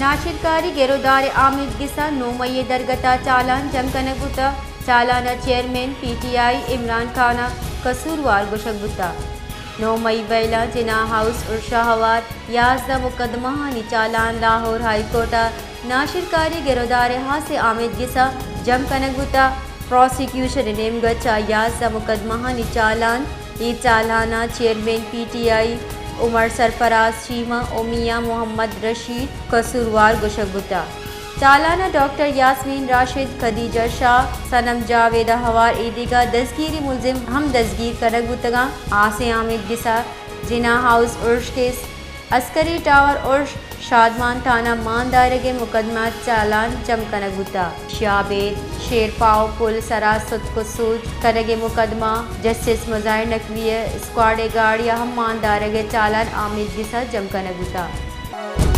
ناشرکاری گرودار ءِ آمیدگس ءَ نو مئی ءِ درگت ءَ چالان جم کنگ بوتگ۔ چالان ءَ chairman P T I Imran Khan ءَ قصوروار گوشگ بوتگ۔ نو مئی ءِ ویل ءَ جناح ہاؤس ارش ءَ ہوار یازدہ مقدمہ آنی چالان لاہور ہائی کورٹ ءَ ناشرکاری گرودار ءِ ہاسیں آمیدگس ءَ جم کنگ بوتگ۔ پراسیکیوشن ءِ نیمگ ءَ چہ یازدہ مقدمہ آنی چالان، اے چالان ءَ چیئرمین پی ٹی آئی عمر سرفراز چیمہ ءُ میاں محمد رشید قصوروار گوشگ بوتگ۔ چالان ءَ ڈاکٹر یاسمین راشد، خدیجہ شاہ، صنم جاوید ءَ ہوار اے دگہ دزگیری ملزم ہم دزگیر کنگ بوتگ اَنت۔ ہاسیں آمیدگس ءَ جناح ہاؤس ارش کیس، عسکری ٹاور ارش، شادمان تھانہ مان دارگ ءِ مقدمہ چالان جم کنگ بوتگ۔ شیابید، شیرپاؤ پل سرا ستک ءُ سوج کنگ ءِ مقدمہ، جسٹس مظاہر نقوی ءِ اسکواڈ ءِ گاڑی ءَ ہم مان دارگ ءِ چالان آمیدگس ءَ جم کنگ بوتگ۔